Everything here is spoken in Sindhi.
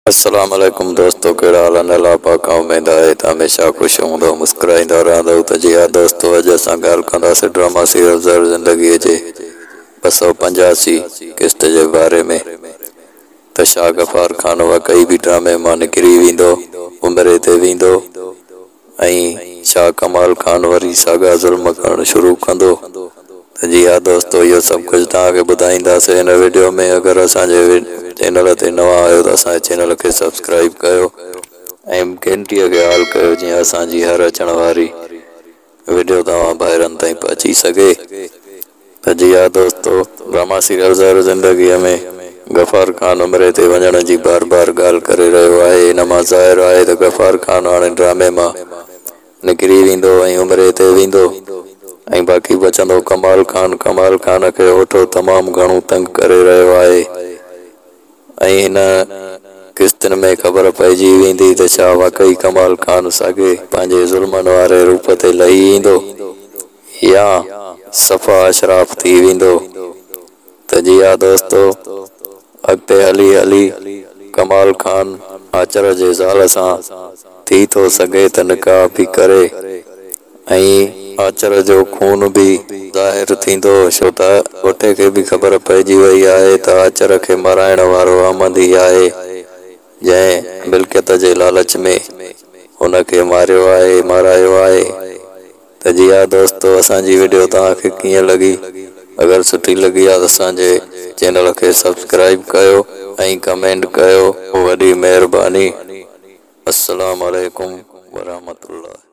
السلام عليڪم دوستو ڪهڙا حال آهن الله پاڪ کان اميد آهي ته هميشه خوش هوندؤ مسڪرائيندا رهندؤ ته جي ها دوستو اڄ اسان ڳالهه ڪنداسين ڊراما سيريل زهر زندگي جي 285 قسط جي باري ۾ ته شاهه غفار خان واقعي به ڊرامي مان نڪري ويندو عمري تي ويندو ۽ شاهه ڪمال خان وري ساڳا ظلم ڪرڻ شروع ڪندو ته جي ها دوستو اهو سڀ ڪجهه توهان کي ٻڌائينداسين هن وڊيو ۾ اگر اسان جي چينل تي نوان آهيو ته اسان جي چينل کي سبسڪرائيب ڪيو ۽ گهنٽي کي آل ڪيو جيئن اسان جي هر اچڻ واري وڊيو توهان ڀائرن تائين پهچي سگهي. ته جي ها دوستو ڊراما سيريل زهر زندگيء ۾ غفار خان عمري تي وڃڻ جي بار بار ڳالهه ڪري رهيو آهي ان مان ظاهر آهي ته غفار خان هاڻي ڊرامي مان نڪري ويندو ۽ عمري تي ويندو ۽ باقي بچندو ڪمال خان ڪمال خان کي اوٺو تمام گهڻو تنگ ڪري رهيو آهي ۽ هن قسطن ۾ خبر پئجي ويندي ته ڇا واقعي ڪمال خان ساڳي پنهنجي ظلمن واري روپ تي لهي ايندو يا صفا اشراف ٿي ويندو ته جي ها دوستو اڳتي هلي هلي ڪمال خان آچر جي زال سان ٿي ٿو سگهي ته نڪاح به ڪري ۽ آچر جو خون به ظاهر ٿيندو ڇو ته اوٺي کي به خبر پئجي وئي آهي ته آچر کي مارائڻ وارو احمد ئي آهي جنهن ملڪيت جي لالچ ۾ هن کي ماريو آهي مارايو آهي ته جي ها دوستو اسان جي وڊيو توهان کي ڪيئن لڳي اگر سٺي لڳي آ ته اسان جي چينل کي سبسڪرائيب ڪيو ۽ ڪمينٽ ڪيو وڏي مهرباني السلام عليڪم ورحمة الله.